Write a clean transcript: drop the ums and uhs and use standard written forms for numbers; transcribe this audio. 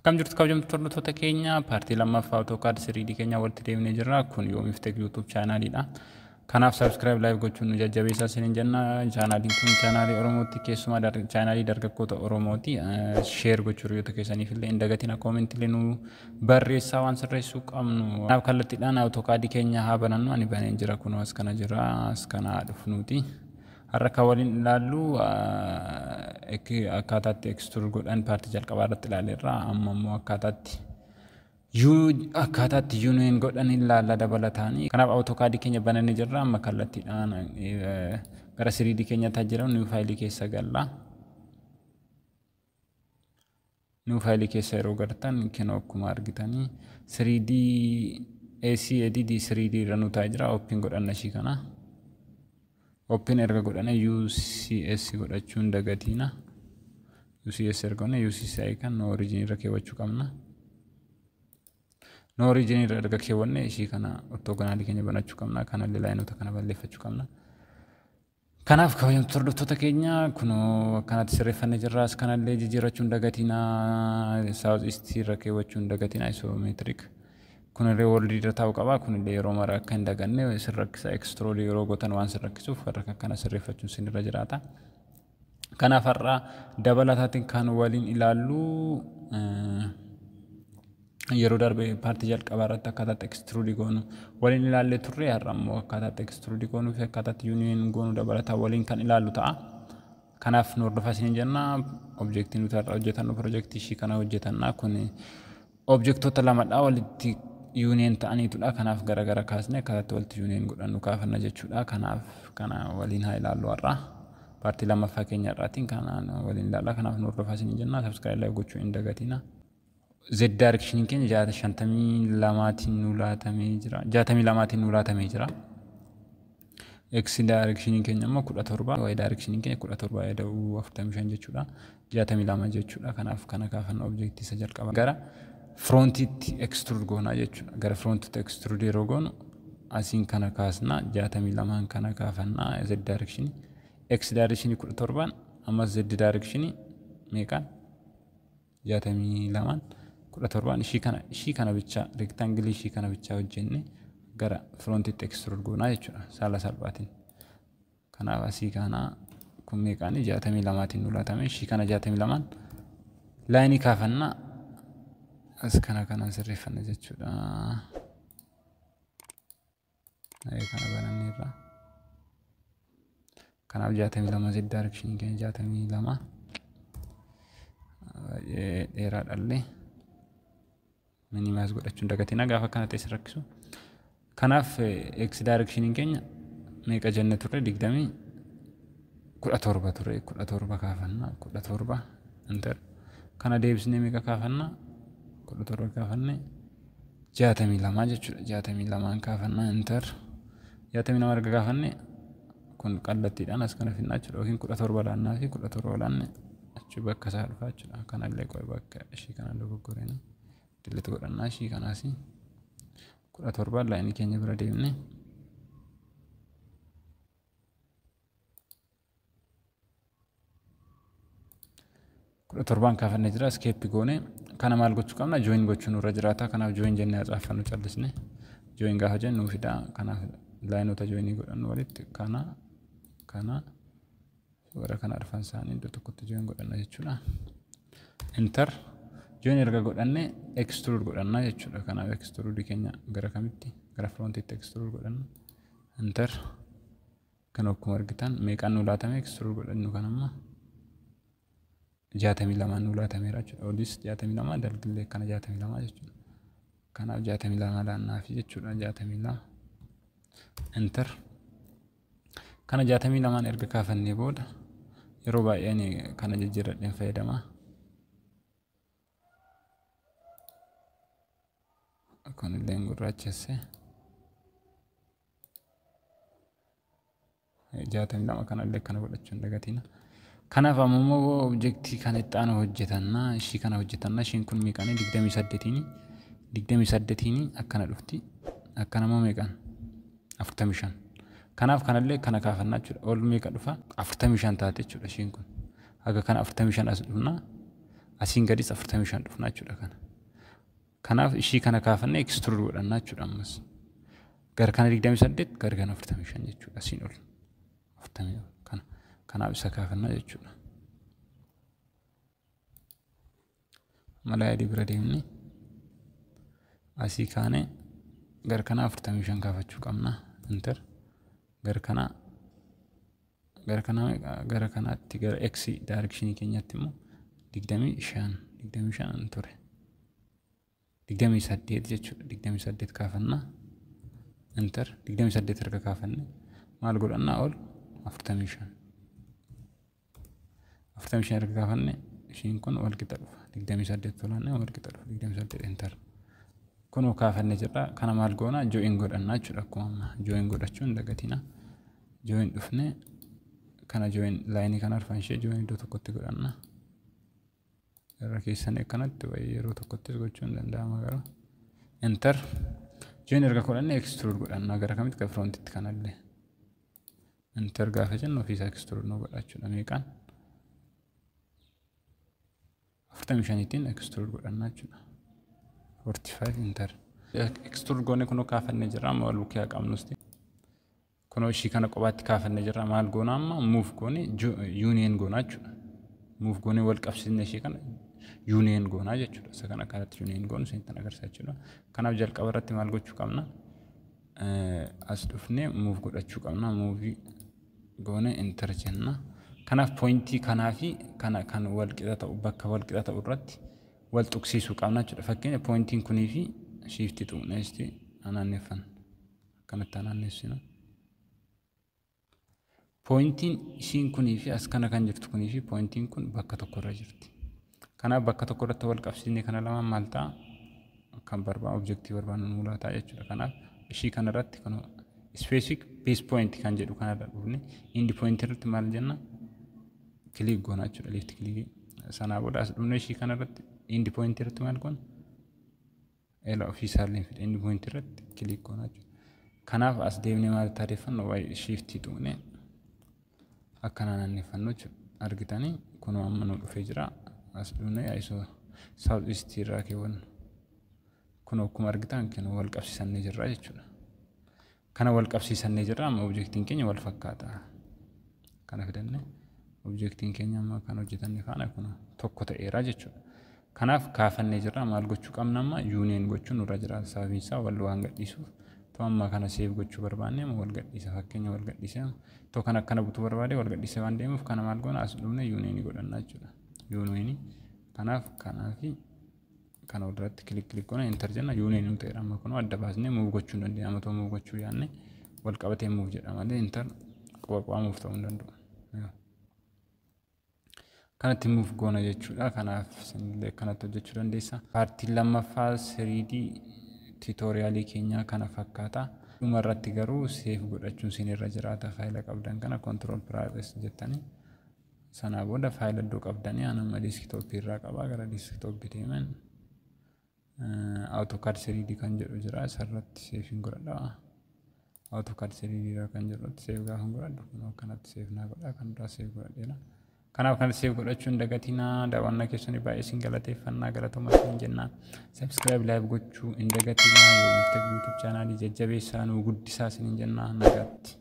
Akkam jirtu kabajamtoota hordoftoota keenya, paartii lammaffaa AutoCAD 3D keenya walitti deemnee jirra. Kun Yoomiif Tech YouTube chaanaaliidha. Kanaaf subscribe, like gochuun nu jajjabeessaa isiniin jenna. Chaanaaliin kun chaanaalii Oromootti, keessumaa chaanaalii dargaggoota Oromooti. Share gochuu hiriyoota keessaniif illee hin dagatina. Comment illee nu barreessaa waan sirreessuu qabnu. Kanaaf kallattiidhaan AutoCAD keenya haa banannu. Ani baneen jira, kunoo as kana jira, as kana dhufnuuti. Har'a kan waliin ilaallu akkaataatti extrude godhan paartii jalqabaa irratti ilaalleerra. Amma immoo akkaataatti union godhan ilaalla dabalataanii. Kanaaf AutoCAD keenya banannee jirra. Amma kallattiidhaan gara 3D keenyatti jira. New faayilii keessa galla. New faayilii keessa yeroo gartan, kenoo akkuma argitanii 3D ACAD 3D irra nu taa'ee jira. Open godhanna ishii kana. Open erga godhane UCS godhachuun dagatiina. UCS erga godhane UCCI kan no origin irra keewwachuu qabna. No origin irra erga keewwanne ishii kana orthogonalii keenya banachuu qabna. Kanallee laayinoota kana balleeffachuu qabna. Kanaaf kabajamtoota hordoftoota keenya, kunoo akkanatti sirreeffannee jirra. As kanallee jijjiirrachuun dagatiina. South East irra keewwachuun dagatiina, isometric. Kunillee world irra taa'uu qaba. Kunillee yeroo mara akka hin daganne sin rakkisa. Extrude yeroo gootan waan sin rakkisuuf warra akkana sirreeffachuun sin irra jiraata. Kanaaf har'a dabalataatiin kan waliin ilaallu, yeroo darbe paartii jalqabaa irratti akkaataatti extrude goonu waliin ilaallee turre. Har'a immoo akkaataatti extrude goonuu fi akkaataatti union goonu dabalataa waliin kan ilaallu ta'a. Kanaaf nu hordofaa isiniin jenna. Objektii nuti har'a hojjetannu pirojektii ishii kana hojjetanna. Kun objektoota lamadha walitti union ta'aniitudha. Kanaaf gara gara kaasnee akkaataatti walitti union godhannu kaafanna jechuudha. Kanaaf kana waliin haa ilaallu har'a. Paartii lammaffaa keenya irraatiin kanaan waliin ilaalla. Kanaaf nu hordofaa isiniin jenna. Subscribe, like gochuu hin dagatina. Z direction keenya 52tiin nu laatamee jira. 62tiin nu laatamee jira. X direction keenya immoo 17. Y direction keenya 17 eda'uu 45 jechuudha. 62 jechuudha. Kanaaf kana kaafanna, objektii isa jalqaba. Gara frontiitti extrude goonaa jechuudha. Gara frontiitti extrude yeroo goonu asiin kana kaasna, 62n kana kaafannaa Z direction. X direction 17n, ammas Z direction meeqaan? 62n 17n ishii kana bichaa, rectangle ishii kana bichaa hojjenne gara frontiitti extrude goonaa jechuudha saala salphaatiin. Kanaaf asii kana kun meeqaan? 62tiin nu laatame. Ishii kana 62n laayinii kaafannaa, as kana kanaan sirreeffanna jechuudha. Kana bananneerra. Kanaaf 62, Z direction keenya 62, baay'ee dheeraadhallee minimize godhachuun dagatina gaafa akkana ta'e rakkisu. Kanaaf X direction keenya meeqa jenne turre? 17 ture, 17 kaafannaa, 17, enter. Kana deebisnee meeqa kaafannaa? 17 kaafanne 62 jechuudha. 62n kaafannaa, enter. 62 erga kaafanne kun kallattiidhaan as kana finnaa jechuudha. Yookiin 17 laannaa fi 17 laanne achi bakka isaa dhufaa jechuudha. Kanallee qoy, bakka ishii kana dogoggoreen delete godhannaa ishii kanaas. 17 laayinii keenya bira deemne 17n kaafannee jira. Escape goone kana maal gochuu qabna? Join gochuu nurra jiraata. Kanaaf join jennee hacaaffannu callisne. Join gaafa jennu nuu fida. Kanaaf laayinoota joinii godhannu walitti kana, kana, warra kana arfan isaanii iddoo tokkotti join godhanna jechuudha. Enter. Join erga godhanne extrude godhanna jechuudha. Kanaaf extrude keenya gara kamitti? Gara frontiitti extrude godhanna. Enter. Kan akkuma argitan meeqaan nu laatame extrude godhannu? Kan amma 62n nu laatameera jechuudha. Olis 62, dalgillee akkana 62 jechuudha. Kanaaf 62 laannaafi jechuudha, 62, enter. Kana 62n erga kaafannee booda yeroo baay'ee ani kana jijjiirradheen fayyadama. Kunillee gurraachesse. 62 kanallee akkana godhachuu hin dagatina. Kanaaf amma immoo objektii kan itti aanu hojjetanna. Ishii kana hojjetanna. Ishiin kun meeqaanii? 28tiini. 28tiini akkana dhufti. Akkana immoo meeqaan? 45. Kanaaf kanallee kana kaafannaa jechuudha. Ol meeqa dhufa? 45 taate jechuudha ishiin kun. Haga kana 45 as dhufna. Asiin gadis 45 dhufna jechuudha kana. Kanaaf ishii kana kaafannee extrude godhanna jechuudha ammas. Gara kana 28, gara kana 45 jechuudha asiin ol. 40 kana. Kanaaf isa kaafannaa jechuudha. Mala adii bira deemni asii kaanee gara kana 45 kaafachuu qabna. Enter. Gara kana gara kana gara kanaatti gara x directionii keenyatti immoo 25 ture. 28 jechuudha. 28 kaafannaa. Enter. 28 erga kaafanne maal godhannaa ol 45. 45 erga kaafanne ishiin kun wal qixa dhufa. 28 tolaanne wal qixa dhufa. 28 enter. Kunoo kaafannee jirra. Kana maal goona? Join godhannaa jechuudha akkuma ammaa. Join godhachuu hin dagatinaa. Join dhufnee kana join laayinii kana arfan ishee join iddoo tokkotti godhanna. Irra keessanii akkanatti wayii yeroo tokkottis gochuun hin danda'ama garuu. Enter. Join erga godhanne extrude godhanna. Gara kamitti? Gara frontitti kanallee. Enter gaafa jennu ofiisaa extrude nu godha jechuudha. Meeqaan? 45tiin extrude godhanna jechuudha. 45 enter. Extrude goone kunoo kaafannee jirra amma wal bukkee haa qabnusti. Kunoo ishii kana kophaatti kaafannee jirra. Maal goona amma? Move goone union goona jechuudha. Move goone wal qabsiisne ishii kana union goona jechuudha. Isa kana akkanatti union goonu isinitti agarsiisa jechuudha. Kanaaf jalqaba irratti maal gochuu qabna? As dhufnee move godhachuu qabna. Move goone enter jenna. Kanaaf pointii kanaa fi kana kan wal qixa ta'u bakka wal qixa ta'u irratti wal tuqsiisuu qabna jechuudha. Fakkeenya pointiin kunii fi shiiftii tuqneesti naanneeffanna. Akkanatti naanneessina. Pointiin ishiin kunii fi as kana kan jirtu kunii fi pointiin kun bakka tokkorra jirti. Kanaaf bakka tokko irratti wal qabsiisne kana lamaan maal ta'a? Kan barbaadu objektii barbaadnu nu laataa jechuudha. Kanaaf ishii kana irratti kun specific base point kan jedhu kanarra dhufne end point irratti maal jenna? Click goona jechuudha. Left click. Sanaa booda as dhufne ishii kana irratti end point irratti maal goona? Ela ofiisaallee fide end point irratti click goona jechuudha. Kanaaf as deemnee maal taateffannu? Waa'ee shiftii tuqne akkana naanneeffannu jechuudha. Argitanii kunoo amma nu dhufee jira. As dhufnee isoo south east irraa keewwannu. Kunoo akkuma argitan kunoo wal qabsiisannee jirra jechuudha. Kana wal qabsiisannee jirra amma objektiin keenya wal fakkaata. Kana fidannee objektiin keenya amma kan hojjetanne faana kun tokko ta'eera jechuudha. Kanaaf kaafannee jirra. Maal gochuu qabna amma? Union gochuun nurra jira. Sababiin isaa wal waan gadhiisuuf. Too amma kana save gochuu barbaanne amma wal gadhiisa. Fakkeenya wal gadhiisee too kana akkana butuu barbaade wal gadhiisee waan deemuuf kana maal goona? As dhufne union godhanna jechuudha. Union kanaaf kanaafi kana walirratti click click goona enter jenna. Union nu ta'eera amma kunoo adda baasnee move gochuu hin dandeenya. Amma too move gochuu yaadne wal qabatee move jedha malee enter quba quba move ta'uu hin danda'u. Kanatti move goona jechuudha. Kanaaf isinillee akkanatti hojjechuu dandeessa. Paartiin lammaffaa 3D tutorialii keenyaa kana fakkaata. Dhuma irratti garuu save godhachuun isinirra jiraata. Faayila qabdan kana control plus jettanii sanaa booda faayila iddoo qabdanii an amma desktopii irraa qabaa gara desktopii deeman AutoCAD 3D kan jedhu jira isarratti savein godhadha. AutoCAD 3D irra kan jedhutti save gaafa godhadhu kun akkanatti save naa godha kan duraa save godhadheera. Kanaaf kan save godhachuu hin dagatinaa. Daawwannaa keessanii baay'ee isin galateeffannaa galatooma isin jenna. Subscribe like gochuu hin dagatinaa. Yoo YouTube chaanaalii jajjabeessaa nuu guddisaa isin jenna. Nagaatti.